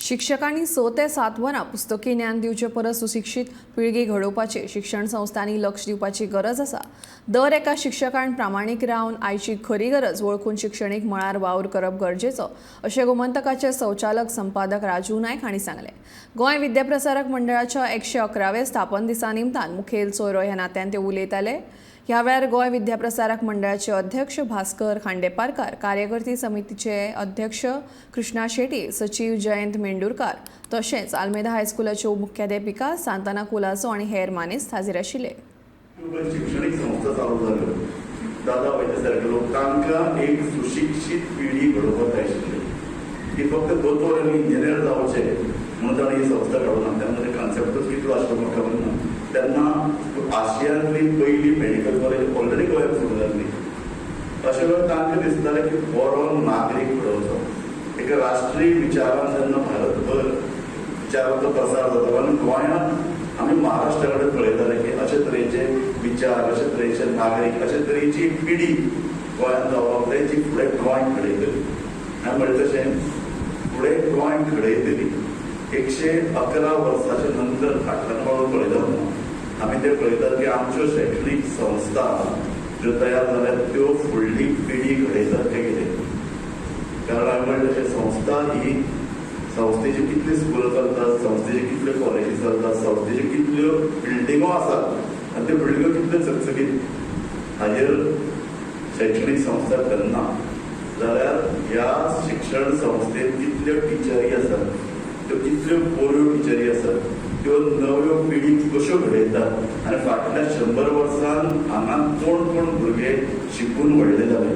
शिक्षकांनी 6 ते 7 वरां पुस्तकी ज्ञान दिवचे परस सुशिक्षीत पिळगी घडोवपाचेर शिक्षण संस्थांनी लक्ष दिवपाची गरज आसा. दर एका शिक्षकान प्रामाणीक रावन आयची खरी गरज वळखून शिक्षणीक मळार वावर करप गरजेचो, अशें गोमंतकाचे संचालक संपादक राजू नायक हांणी सांगलें. गोंय विद्याप्रसारक मंडळाच्या 111व्या स्थापन दिसा निमतान मुखेल सोयरो ह्या नात्यान ते उलयताले. ह्या वेळार गोंय विद्याप्रसारक मंडळाचे अध्यक्ष भास्कर खांडेपारकार, कार्यकर्ती समितीचे अध्यक्ष कृष्णा शेटी, सचीव जयंत मेंडुरकार, तशेंच आल्मेदा हायस्कुलाच्यो मुख्याध्यापिका सांताना कुलासो आनी हेर मानेस्त हाजीर आशिल्ले. शिक्षणीक संस्था चालू जाल्यो, दादा वैद्य सारके लोक, तांकां एक सुशिक्षीत पिढी घडोवपाक जाय आशिल्ली की फक्त दोतोर आनी इंजिनियर जावचे म्हणून ताणें ही संस्था काडूना. तेन्ना ते कॉन्सेप्टूच कितलो आशिल्लो म्हाका खबर ना. तेन्ना आशियांतली पयली मेडिकल कॉलेज ऑलरेडी गोंयांत सुरू जाल्ली. अशें वेळार तांकां दिसतालें की बरो नागरीक घडोवचो. एका राष्ट्रीय विचारान जेन्ना भारतभर विचारांचो प्रसार जातालो आनी गोंयांत आमी महाराष्ट्रा कडेन पळयताले की अशे तरेचे विचार, अशे तरेचे नागरीक, अशे तरेची एक पिढी गोंयांत जावपाक जाय जी फुडें गोंय घडयतली. हांवें म्हणलें तशें फुडें गोंय घडयतली. 111 वर्साच्या नंतर फाटल्यान वळून पळयतात न्हू आमी, ते पळयतात की आमच्यो शैक्षणीक संस्था ज्यो तयार जाल्यात त्यो फुडली पिढी घडयतात काय कितें? कारण हांवें म्हणलें तशें संस्था ही, संस्थेची कितली स्कुलां चलतात, संस्थेचे कितल्यो कॉलेजी चलतात, संस्थेच्यो कितल्यो बिल्डिंगो आसात आनी त्यो बिल्डिंगो कितल्यो चकचकीत, हाजेर शैक्षणीक संस्था ठरना, जाल्यार ह्या शिक्षण संस्थेत कितल्यो टिचरी आसात, त्यो कितल्यो बऱ्यो टिचरी आसात, त्यो नव्यो पिढी कश्यो घडयतात आनी फाटल्या 100 वर्सान हांगा कोण कोण भुरगे शिकून व्हडले जाले.